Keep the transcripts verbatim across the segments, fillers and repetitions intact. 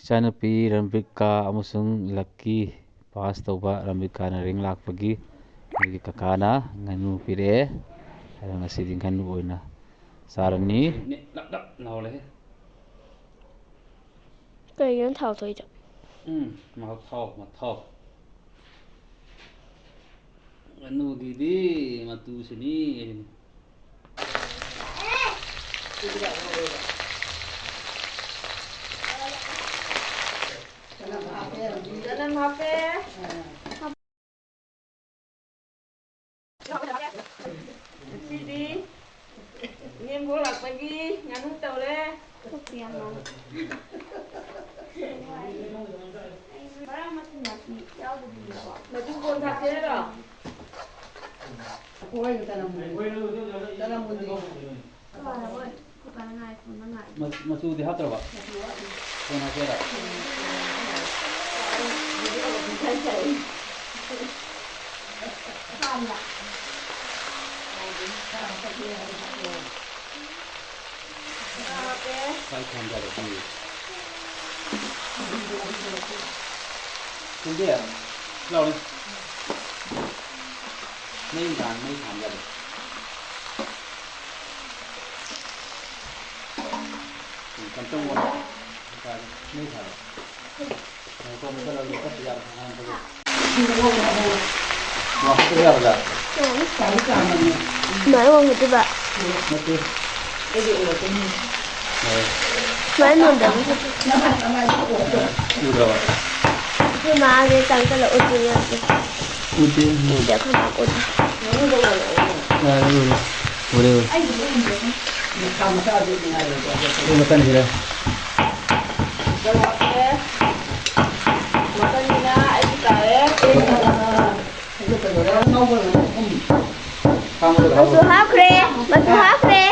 ꯏꯆꯥꯅꯨꯄꯤ ꯔꯝꯕꯤꯀꯥ ꯑꯃꯁꯨꯡ ꯂꯛꯀꯤ ꯄꯥꯁ ꯇꯧꯕ꯫ ꯔꯝꯕꯤꯀꯥꯅ ꯔꯦꯡ ꯂꯥꯛꯄꯒꯤ ꯃꯣꯏꯒꯤ ꯀꯀꯥꯅ ꯉꯥꯅꯨ ꯄꯤꯔꯛꯑꯦ꯫ ꯑꯗꯣ ꯉꯁꯤꯗꯤ ꯉꯥꯅꯨ ꯑꯣꯏꯅ ꯆꯥꯔꯅꯤ꯫ ꯅꯦ, ꯅꯞ ꯅꯞ ꯂꯥꯎꯔꯦꯍꯦ꯫ ꯀꯩꯒꯤꯅꯣ ꯊꯥꯎ ꯊꯣꯛꯏꯗꯣ? ꯎꯝ, ꯃꯊꯥꯎ, ꯃꯊꯥꯎ꯫ ꯉꯥꯅꯨꯒꯤꯗꯤ ꯃꯇꯨꯁꯤꯅꯤ꯫ ꯆꯅꯝ ꯍꯥꯞꯄꯦ꯫ ꯁꯤꯗꯤ ꯏꯅꯦꯝꯕꯣꯛ ꯂꯥꯛꯄꯒꯤ ꯉꯥꯅꯨ ꯇꯧꯔꯦ꯫ ꯃꯔꯥ ꯃꯆꯨ ꯃꯆꯨ ꯌꯥꯎꯗꯕꯤꯗꯀꯣ꯫ ꯃꯆꯨ ꯀꯣꯟ ꯊꯥꯛꯀꯦ ꯍꯥꯏꯔꯣ? ꯆꯅꯝ, ꯆꯅꯝ ꯃꯨꯟꯗ꯭ꯔꯤ꯫ ꯀꯥꯔꯕꯣꯏ? ꯑꯩꯈꯣꯏ ꯄꯥꯅ ꯉꯥꯏ, ꯐꯣꯟꯗ ꯉꯥꯏ꯫ ꯃ-, ꯃꯆꯨꯗꯤ ꯍꯥꯞꯇ꯭ꯔꯕ? ꯃꯆꯨ ꯍꯥꯞꯇ꯭ꯔꯤ꯫ ꯀꯣꯟ ꯍꯥꯞꯀꯦꯔꯥ? ꯍꯥꯟꯅ꯫ ꯀꯥꯏ ꯊꯝꯖꯥꯠꯂꯣ ꯈꯪꯗꯦ꯫ ꯁꯤꯟꯗꯤ, ꯂꯥꯎꯅꯦ꯫ ꯃꯩ ꯊꯥꯟ-, ꯃꯩ ꯊꯥꯟꯖꯥꯠꯂꯣ꯫ ꯀꯝꯇꯪ ꯑꯣꯟ-, ꯃꯩ ꯊꯥꯜꯂꯣ꯫ ꯉꯥꯏꯈꯣ, ꯃꯨꯊꯠꯂꯒ ꯀꯛꯄ ꯌꯥꯕ꯭ꯔꯥ? ꯑꯉꯥꯡꯕꯗꯣ꯫ ꯋꯥ, ꯍꯥꯞꯄ ꯌꯥꯕ꯭ꯔꯥ? ꯌꯥꯅꯤ꯫ ꯀꯃꯥꯏꯅ ꯑꯣꯟꯒꯗꯣꯏꯕ? ꯅꯠꯇꯦ꯫ ꯍꯣꯏ꯫ ꯁꯨꯃꯥꯏꯅ ꯅꯣꯟꯗꯕꯤ ꯐꯠꯇꯦ꯫ ꯎꯗ꯭ꯔꯕ? ꯑꯩꯈꯣꯏ ꯃꯥꯁꯦ ꯆꯪꯁꯜꯂꯛꯑꯣ ꯆꯦ ꯌꯥꯗꯦ꯫ ꯎꯗꯦ꯫ ꯎꯗꯦ, ꯑꯩꯈꯣꯏ ꯃꯥ ꯎꯗꯦ꯫ ꯌꯥꯔꯦ, ꯎꯔꯦ꯫ ꯎꯔꯦ, ꯎꯔꯦ꯫ ꯁꯤ ꯃꯊꯪꯁꯤꯗ꯫ ꯃꯊꯪꯒꯤꯅ ꯑꯩꯒꯤ ꯇꯥꯔꯦ꯫ ꯃꯆꯨ ꯍꯥꯞꯈ꯭ꯔꯦ, ꯃꯆꯨ ꯍꯥꯞꯈ꯭ꯔꯦ꯫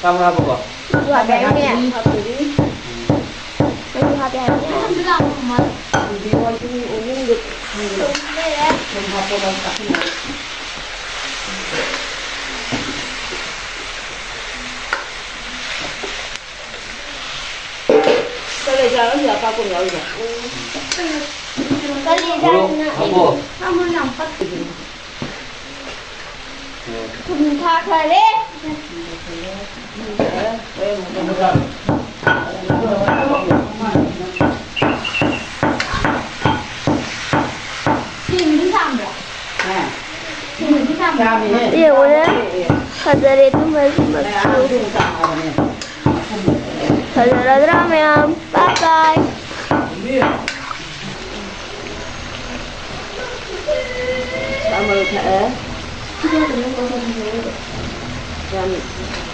ꯁꯥ ꯃꯔꯣꯏ ꯍꯥꯞꯄꯕꯣ? ꯃꯆꯨ ꯍꯥꯞꯄꯦ ꯍꯥꯏꯕꯅꯦ꯫ ꯃꯆꯨ ꯍꯥꯞꯄꯦ ꯍꯥꯏꯕꯅꯦ꯫ ꯂꯩꯖꯥꯔ ꯑꯃꯁꯨ ꯑꯄꯥꯛꯄ ꯑꯃ ꯌꯥꯎꯔꯤꯕ꯫ ꯀꯔꯤ ꯃꯣꯔꯣꯛ ꯖꯥꯠꯅꯣ? ꯊꯝꯃꯣ꯫ ꯁꯥꯃꯣꯟ ꯌꯥꯝ ꯄꯛꯇꯦ꯫ ꯊꯨꯝ ꯊꯥꯛꯈ꯭ꯔꯦ꯫ ꯁꯦꯝ ꯑꯗꯨꯝ ꯆꯥꯝꯕ꯭ꯔꯣ? ꯁꯦꯝ ꯑꯗꯨꯝ ꯆꯥꯝꯕ꯭ꯔꯣ? ꯌꯦꯡꯉꯨꯅꯦ꯫ ꯐꯖꯔꯦ ꯑꯗꯨꯝꯕ ꯁꯨꯝꯕꯁꯨ꯫ ꯐꯖꯔꯗ꯭ꯔꯥ ꯃꯌꯥꯝ? ꯕꯥꯏ ꯕꯥꯏ꯫ ꯁꯥ ꯃꯔꯣꯏ ꯊꯥꯛꯑꯦ꯫ ꯌꯥꯝ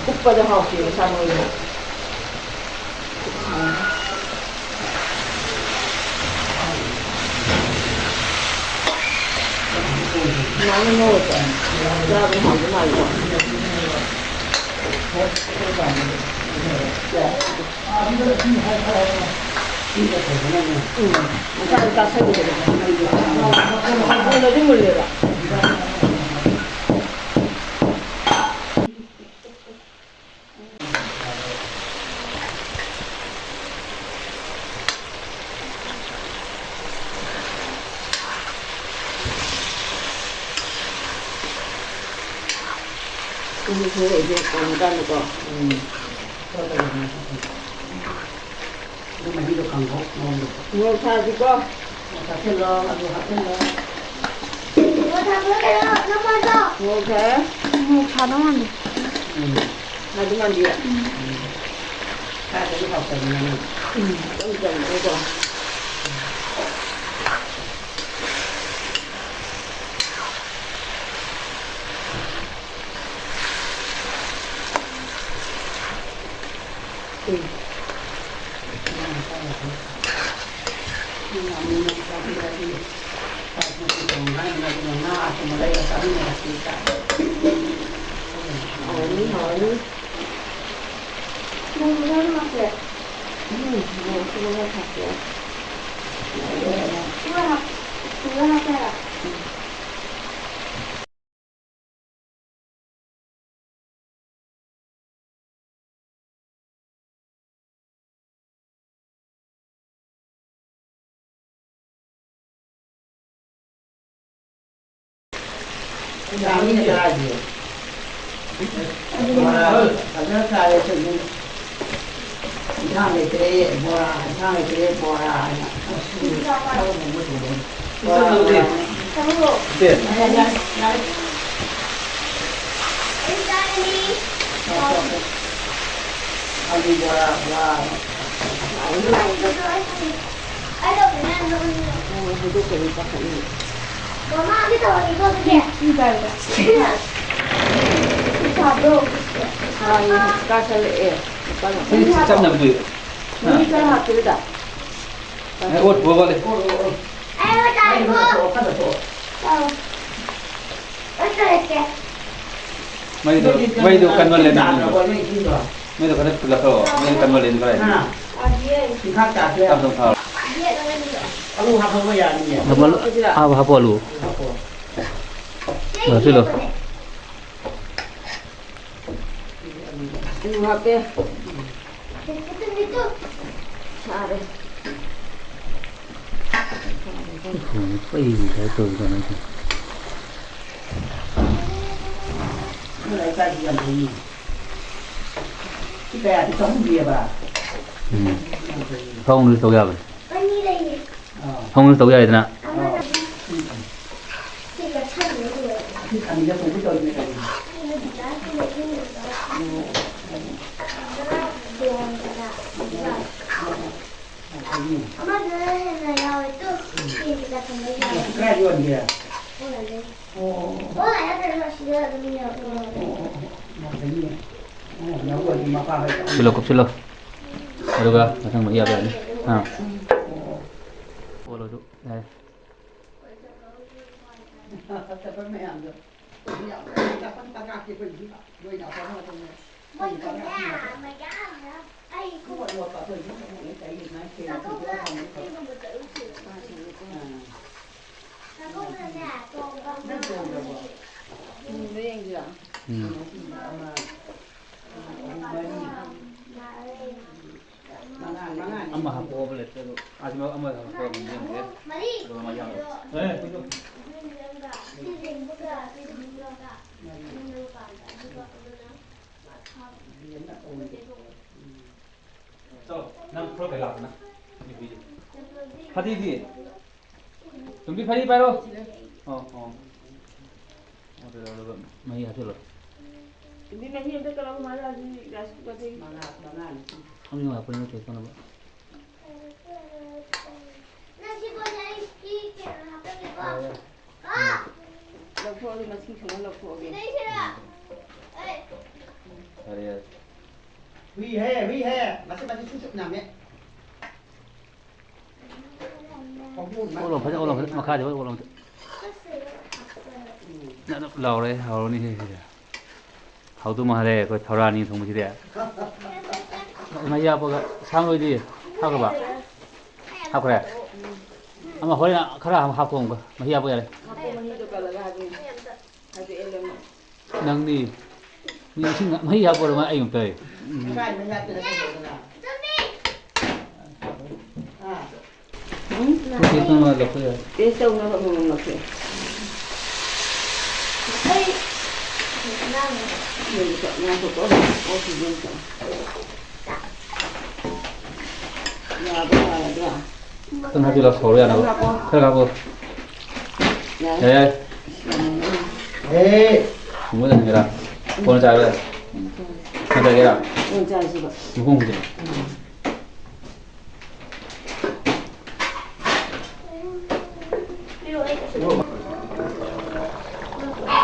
ꯀꯨꯞꯄꯗ ꯍꯥꯎꯇꯦꯕ ꯁꯥ ꯃꯔꯣꯏꯗꯣ꯫ ꯁꯨꯃꯥꯏꯅ ꯉꯧꯔꯒ ꯆꯥꯕ ꯍꯥꯎꯕ ꯃꯥꯜꯂꯤꯀꯣ꯫ ꯎꯝ, ꯃꯁꯥꯗꯣ ꯆꯥꯁꯟꯕꯗꯣ꯫ ꯃꯨꯟꯅꯗꯤ ꯃꯨꯜꯂꯦꯕ꯫ ꯎꯝ, ꯍꯣꯏ, ꯍꯣꯏ, ꯀꯥꯝꯃꯀꯥꯟꯗꯀꯣ꯫ ꯎꯝ꯫ ꯑꯗꯨ ꯃꯍꯤꯗꯣ ꯀꯪꯉꯣ, ꯃꯑꯣꯡꯗꯣ꯫ ꯃꯣꯔꯣꯛ ꯊꯥꯛꯑꯁꯤꯀꯣ꯫ ꯃꯣꯔꯣꯛ ꯊꯥꯛꯆꯤꯜꯂꯣ, ꯑꯂꯨ ꯍꯥꯞꯆꯤꯜꯂꯣ꯫ ꯃꯣꯔꯣꯛ ꯊꯥꯛꯄꯗ ꯀꯩꯅꯣ ꯅꯝꯃꯣꯏꯗ꯭ꯔꯣ? ꯃꯣꯔꯣꯛ ꯊꯥꯛꯑꯦ꯫ ꯃꯣꯔꯣꯛ ꯊꯥꯗꯧ ꯃꯥꯟꯗꯦ꯫ ꯎꯝ꯫ ꯊꯥꯗꯧ ꯃꯥꯟꯗꯤꯌꯦ? ꯎꯝ꯫ ꯊꯥꯛꯑꯗꯤ ꯍꯥꯎꯇꯕꯅꯤꯅ꯫ ꯎꯝ꯫ ꯏꯆꯝ ꯆꯝꯕꯗꯨꯗ꯫ ꯎꯝ꯫ ꯍꯥꯎꯔꯅꯤ, ꯍꯥꯎꯔꯅꯤ꯫ ꯎꯝ, ꯍꯥꯞꯄꯦ꯫ ꯎꯝ, ꯍꯥꯞꯄꯦ꯫ ꯆꯥꯃꯤꯅ ꯆꯥꯔꯤꯁꯦ꯫ ꯕꯣꯔꯥ ꯐꯖꯅ ꯆꯥꯔꯦ ꯑꯩꯈꯣꯏꯗꯤ꯫ ꯏꯟꯁꯥꯡ ꯂꯩꯇ꯭ꯔꯦ, ꯕꯣꯔꯥ, ꯏꯟꯁꯥꯡ ꯂꯩꯇ꯭ꯔꯦ, ꯕꯣꯔꯥ ꯍꯥꯏꯅ꯫ ꯕꯣꯔꯥ, ꯕꯣꯔꯥ ꯍꯥꯏꯅ꯫ ꯏꯆꯦ꯫ ꯌꯥꯔꯦ, ꯌꯥꯔꯦ, ꯌꯥꯔꯦ꯫ ꯑꯂꯨ ꯕꯣꯔꯥ, ꯕꯣꯔꯥ꯫ ꯆꯥꯁꯜꯂꯛꯑꯦ꯫ ꯆꯞꯅꯕꯗꯨ꯫ ꯃꯤ ꯈꯔ ꯍꯥꯞꯄꯤꯔꯨꯗ꯫ ꯑꯦ, ꯑꯣꯠ ꯄꯨꯔꯒ ꯋꯥꯠꯂꯤ꯫ ꯃꯩꯗꯣ, ꯃꯩꯗꯣ ꯀꯟꯃꯜꯂꯦ ꯅꯪꯒꯤꯗꯣ꯫ ꯃꯩꯗꯣ ꯈꯔ ꯊꯨꯒꯠꯂꯣ꯫ ꯃꯩꯗꯣ ꯀꯟꯃꯜꯂꯦ ꯅꯪ ꯀꯗꯥꯏꯗ? ꯇꯞ ꯇꯞ ꯊꯥꯎ꯫ ꯍꯥꯞꯄꯣ, ꯍꯥꯞꯄꯣ, ꯑꯂꯨ꯫ ꯂꯧꯁꯤꯜꯂꯣ꯫ ꯑꯂꯨ ꯍꯥꯞꯄꯦ꯫ ꯁꯥꯔꯦ꯫ ꯎꯝ, ꯄꯩ ꯉꯁꯥꯏ ꯇꯧꯔꯤꯗꯣ ꯅꯪꯁꯦ꯫ ꯅꯣꯏ ꯂꯩꯀꯥꯏꯗꯤ ꯌꯥꯝ ꯐꯩꯅꯦ꯫ ꯁꯤ ꯀꯌꯥꯗꯤ ꯆꯍꯨꯝ ꯄꯤꯌꯦꯕ? ꯎꯝ꯫ ꯌꯥꯝ ꯐꯩꯅꯦ꯫ ꯊꯣꯡꯗꯨꯁꯨ ꯇꯧ ꯌꯥꯕꯅꯤ꯫ ꯑꯥ꯫ ꯊꯣꯡꯗꯨꯁꯨ ꯇꯧ ꯌꯥꯏꯗꯅ꯫ ꯑꯥ꯫ ꯎꯝ꯫ ꯁꯤ ꯑꯅꯤꯗ ꯊꯣꯡꯕ ꯇꯧꯔꯤꯅꯦ ꯀꯩꯅꯣ꯫ ꯑꯣ꯫ ꯑꯃꯗꯨꯅ ꯍꯦꯟꯅ ꯌꯥꯎꯋꯦ꯫ ꯇꯨ, ꯁꯤ ꯀꯩꯀꯥ ꯊꯝꯕ ꯌꯥꯎꯋꯦ꯫ ꯀꯥꯏ ꯌꯣꯟꯒꯦ? ꯑꯣꯟꯂꯥꯏꯟꯗꯩ꯫ ꯑꯣ, ꯑꯣ, ꯑꯣ꯫ ꯑꯣꯟꯂꯥꯏꯟꯗ ꯅꯠꯇ꯭ꯔꯁꯨ ꯑꯁꯤꯗ ꯑꯗꯨꯝ ꯌꯣꯟ-, ꯌꯣꯟ-, ꯑꯣ, ꯑꯣ, ꯑꯣ꯫ ꯌꯥꯝ ꯐꯩꯅꯦ꯫ ꯑꯣ, ꯌꯥꯎꯋꯦ ꯑꯗꯨꯝ ꯃꯄꯥ ꯍꯣꯏ꯫ ꯀꯨꯞꯁꯤꯜꯂꯣ, ꯀꯨꯞꯁꯤꯜꯂꯣ꯫ ꯑꯗꯨꯒ ꯃꯊꯪ ꯃꯍꯤ ꯍꯥꯞꯄ ꯌꯥꯅꯤ꯫ ꯑꯥ꯫ ꯑꯣ, ꯑꯣ, ꯑꯣ꯫ ꯑꯣꯜꯂꯣ ꯑꯗꯨ꯫ ꯌꯥꯔꯦ꯫ ꯆꯠꯄ ꯃꯌꯥꯝꯗꯣ꯫ ꯃꯣꯏꯒꯤꯅꯦ, ꯃꯌꯥꯝ, ꯃꯌꯥꯝ꯫ ꯑꯩ ꯈꯣꯡ-, ꯆꯥꯛꯀꯧꯕꯗ ꯀꯩꯒꯨꯝꯕ ꯆꯠꯂꯨꯁꯦꯕ꯫ ꯆꯥꯛꯀꯧꯕꯗꯅꯦ, ꯇꯣꯡꯕ ꯅꯪ ꯇꯣꯡꯗ꯭ꯔꯕꯣ? ꯎꯝ, ꯌꯦꯡꯁꯤꯔꯣ? ꯎꯝ꯫ ꯃꯉꯥ, ꯃꯉꯥꯅꯤ꯫ ꯑꯃ ꯍꯥꯞꯄꯛꯑꯣ ꯄ꯭ꯂꯦꯠꯇ ꯑꯗꯨ꯫ ꯑꯥ, ꯁꯤ ꯑꯃ ꯍꯥꯞꯄꯛꯑꯣ ꯑꯗꯨꯝ ꯌꯦꯡꯒꯦ꯫ ꯑꯗꯨꯒ ꯑꯃ ꯌꯥꯎꯔꯣ꯫ ꯑꯦ꯫ ꯆꯠꯂꯣ, ꯅꯪ ꯈꯔ ꯀꯩ ꯂꯥꯛꯄꯅ? ꯐꯗꯤꯗꯤ? ꯇꯨꯝꯕꯤ ꯐꯗꯤ ꯄꯥꯏꯔꯣ꯫ ꯑꯣ, ꯑꯣ꯫ ꯑꯗꯨꯗ, ꯑꯗꯨꯒ ꯃꯍꯤ ꯍꯥꯞꯆꯤꯜꯂꯣ꯫ ꯇꯨꯝꯕꯤ ꯃꯍꯤ ꯑꯝꯇ ꯀꯧꯔꯛꯎ, ꯃꯥ ꯂꯥꯛꯑꯗꯤ ꯔꯥꯏꯁ ꯀꯨꯀꯔꯗꯒꯤ꯫ ꯃꯉꯥ, ꯃꯉꯥꯅꯤ꯫ ꯑꯅꯤ ꯍꯥꯞꯄꯅꯤ, ꯅꯠꯇꯦ, ꯀꯩꯅꯣ꯫ ꯅꯪ ꯁꯤ ꯕꯣꯂꯔꯒꯤ ꯀꯩꯅꯣ ꯍꯥꯞꯄꯒꯦꯀꯣ꯫ ꯌꯥꯔꯦ, ꯌꯥꯔꯦ꯫ ꯂꯧꯊꯣꯛꯑꯒꯦ, ꯃꯁꯤꯡ ꯁꯨꯅ ꯂꯧꯊꯣꯛꯑꯒꯦ꯫ ꯁꯤꯗꯩꯁꯤꯔꯥ? ꯑꯩ ꯌꯥꯔꯦ, ꯌꯥꯔꯦ꯫ ꯍꯨꯏ ꯍꯦ, ꯍꯨꯏ ꯍꯦ꯫ ꯃꯁꯤ, ꯃꯁꯤ ꯁꯨ ꯁꯨ ꯅꯥꯝꯃꯦ꯫ ꯑꯣꯠꯂꯣ, ꯐꯖꯅ ꯑꯣꯠꯂꯣ, ꯐꯖꯅ ꯃꯈꯥꯗꯤ ꯐꯖꯅ ꯑꯣꯠꯂꯣ ꯑꯝꯇ꯫ ꯅꯞ ꯅꯞ ꯂꯥꯎꯔꯦ, ꯍꯥꯎꯔꯅꯤ ꯍꯦ ꯁꯤꯗꯤ꯫ ꯍꯥꯎꯗꯧ ꯃꯥꯜꯂꯦ ꯑꯩꯈꯣꯏ ꯊꯧꯔꯥꯅꯤ ꯊꯣꯡꯕꯁꯤꯗꯤ꯫ ꯃꯍꯤ ꯍꯥꯞꯄꯒ ꯁꯥ ꯃꯔꯣꯏꯗꯤ ꯍꯥꯞꯈ꯭ꯔꯕ? ꯍꯥꯞꯈ꯭ꯔꯦ? ꯑꯃ ꯍꯣꯔꯦꯟ ꯈꯔ ꯑꯃ ꯍꯥꯞꯄꯣ ꯑꯃꯨꯛꯀ꯫ ꯃꯍꯤ ꯍꯥꯞꯄ ꯌꯥꯔꯦ꯫ ꯍꯥꯞꯄꯣ, ꯃꯍꯤꯗꯣ ꯀꯜꯂꯒ ꯍꯥꯞꯄꯣ꯫ ꯍꯥꯏꯗꯤ ꯑꯦꯂꯦꯝ꯫ ꯅꯪꯗꯤ ꯃꯤ ꯏꯁꯤꯡ ꯃꯍꯤ ꯍꯥꯞꯄ ꯑꯣꯏꯔ ꯃꯥꯜꯂꯦ ꯑꯩ ꯑꯃꯨꯛꯇ꯫ ꯀꯥꯏ ꯃꯍꯤ ꯍꯥꯞꯇꯣꯏꯅꯣ ꯀꯩꯗꯧꯗꯣꯏꯅꯣ? ꯍꯥ? ꯎꯝ? ꯇꯦꯁ ꯇꯧꯅꯕ ꯑꯃꯃꯝ ꯂꯧꯊꯣꯛꯑꯦ꯫ ꯉꯥꯏꯈꯣꯀꯣ, ꯑꯣ, ꯁꯤꯗꯤ ꯑꯝꯇ꯫ ꯌꯥꯕ꯭ꯔꯥ, ꯌꯥꯔꯕ꯭ꯔꯥ? ꯈꯤꯇꯪ ꯍꯥꯞꯆꯤꯜꯂꯣ, ꯁꯧꯔ ꯌꯥꯅꯕ꯫ ꯈꯤꯇꯪ ꯍꯥꯞꯄꯣ꯫ ꯈꯔ ꯍꯥꯞꯄꯣ꯫ ꯌꯥꯔꯦ꯫ ꯌꯥꯔꯦ, ꯌꯥꯔꯦ꯫ ꯎꯝ꯫ ꯁꯨꯝꯕ ꯆꯟꯒꯦꯔꯥ? ꯀꯣꯟꯅ ꯆꯥꯔꯣ ꯌꯥꯔꯦ꯫ ꯎꯝ꯫ ꯀꯣꯟꯅ ꯆꯥꯒꯦꯔꯥ? ꯀꯣꯟꯅ ꯆꯥꯔꯁꯤꯕ꯫ ꯃꯈꯣꯡ ꯍꯨꯝꯖꯤꯜꯂꯣ꯫ ꯎꯝ꯫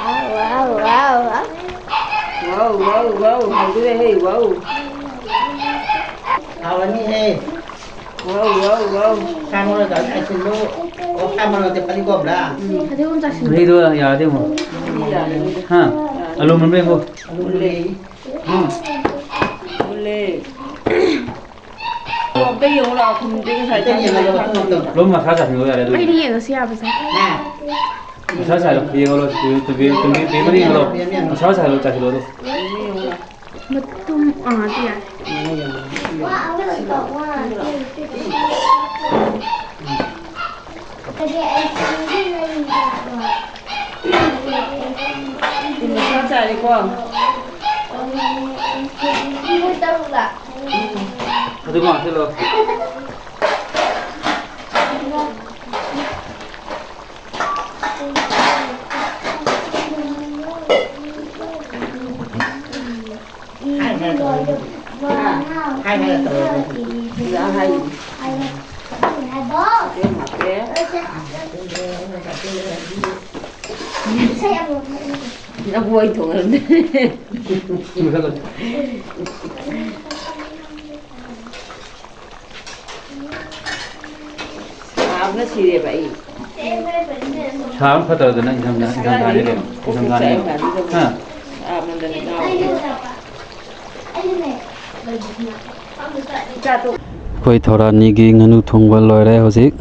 ꯋꯥꯎ, ꯋꯥꯎ, ꯋꯥꯎ, ꯋꯥꯎ꯫ ꯋꯥꯎ, ꯋꯥꯎ, ꯋꯥꯎ, ꯍꯥꯎꯗꯣꯔꯦꯍꯦ, ꯋꯥꯎ꯫ ꯍꯥꯎꯔꯅꯤꯍꯦ꯫ ꯋꯥꯎ, ꯋꯥꯎ, ꯋꯥꯎ꯫ ꯁꯥ ꯃꯔꯣꯏꯒ ꯆꯥꯏꯁꯤꯜꯂꯨ꯫ ꯑꯣ, ꯁꯥ ꯃꯔꯣꯏꯗꯤ ꯐꯗꯤꯒꯣꯝꯂ? ꯎꯝ꯫ ꯐꯗꯤꯒꯣꯝ ꯆꯥꯏꯁꯤꯜꯂꯨ꯫ ꯃꯍꯤꯗꯣ ꯌꯥꯔꯗꯤ ꯑꯃꯨꯛ꯫ ꯃꯍꯤ ꯌꯥꯔꯅꯤ꯫ ꯍꯥ? ꯌꯥꯔꯅꯤ꯫ ꯑꯂꯨ ꯃꯨꯟꯕ꯭ꯔꯥ ꯌꯦꯡꯉꯣ꯫ ꯑꯂꯨ ꯃꯨꯜꯂꯦ꯫ ꯎꯝ꯫ ꯃꯨꯜꯂꯦ꯫ ꯑꯝꯇ ꯌꯦꯡꯉꯨ ꯂꯥꯛꯑꯣ, ꯊꯨꯝꯗꯤ ꯉꯁꯥꯏ ꯑꯝꯇ ꯌꯦꯡꯍꯜꯂꯣ, ꯃꯊꯪ ꯑꯝꯇ꯫ ꯂꯣꯏ ꯃꯁꯥ ꯆꯥꯁꯤꯟꯈ꯭ꯔꯣ ꯌꯥꯔꯦ ꯑꯗꯨꯗꯤ꯫ ꯑꯩꯗꯤ ꯌꯦꯡꯉꯁꯨ ꯌꯥꯕꯁꯦ꯫ ꯍꯥ? ꯃꯁꯥ ꯆꯥꯁꯤꯜꯂꯣ, ꯌꯦꯡꯍꯜꯂꯣ, ꯇꯨꯝꯕꯤ, ꯇꯨꯝꯕꯤ, ꯇꯨꯝꯕꯤ, ꯌꯦꯡꯍꯜꯂꯣ꯫ ꯌꯦꯡꯉꯣ, ꯌꯦꯡꯉꯣ꯫ ꯃꯁꯥ ꯆꯥꯁꯤꯜꯂꯣ, ꯆꯥꯁꯤꯜꯂꯣ ꯑꯗꯣ꯫ ꯌꯦꯡꯉꯣ, ꯌꯦꯡꯉꯣ꯫ ꯃꯇꯨꯝ, ꯑꯥ, ꯑꯗꯨ ꯌꯥꯔꯦ꯫ ꯌꯦꯡꯉꯣ, ꯌꯦꯡꯉꯣ꯫ ꯋꯥ ꯑꯃ ꯂꯩꯀꯣ, ꯋꯥ ꯑꯃ ꯂꯩꯀꯣ꯫ ꯎꯝ꯫ ꯑꯗꯨꯗꯤ ꯑꯩ ꯆꯪꯁꯤꯜꯂꯒ ꯌꯦꯡꯉꯣ꯫ ꯑꯗꯨꯃ ꯍꯥꯞꯆꯤꯜꯂꯣ꯫ ꯂꯐꯨ ꯑꯩ ꯊꯣꯡꯉꯝꯗꯦ꯫ ꯁꯥꯕꯅ ꯁꯤꯔꯦꯕ ꯑꯩ꯫ ꯁꯥꯕ ꯐꯠꯇꯕꯗꯨꯅ ꯏꯪꯊꯝꯊꯥ, ꯏꯪꯊꯝꯊꯥꯅꯤ ꯀꯩꯅꯣ, ꯏꯪꯊꯝꯊꯥꯅꯤ ꯀꯩꯅꯣ꯫ ꯍꯥ? ꯁꯥꯃꯟꯗꯅ ꯉꯥꯎꯔꯦ꯫ ꯑꯩꯈꯣꯏ ꯊꯧꯔꯥꯅꯤꯒꯤ ꯉꯥꯅꯨ ꯊꯣꯡꯕ ꯂꯣꯏꯔꯦ ꯍꯧꯖꯤꯛ꯫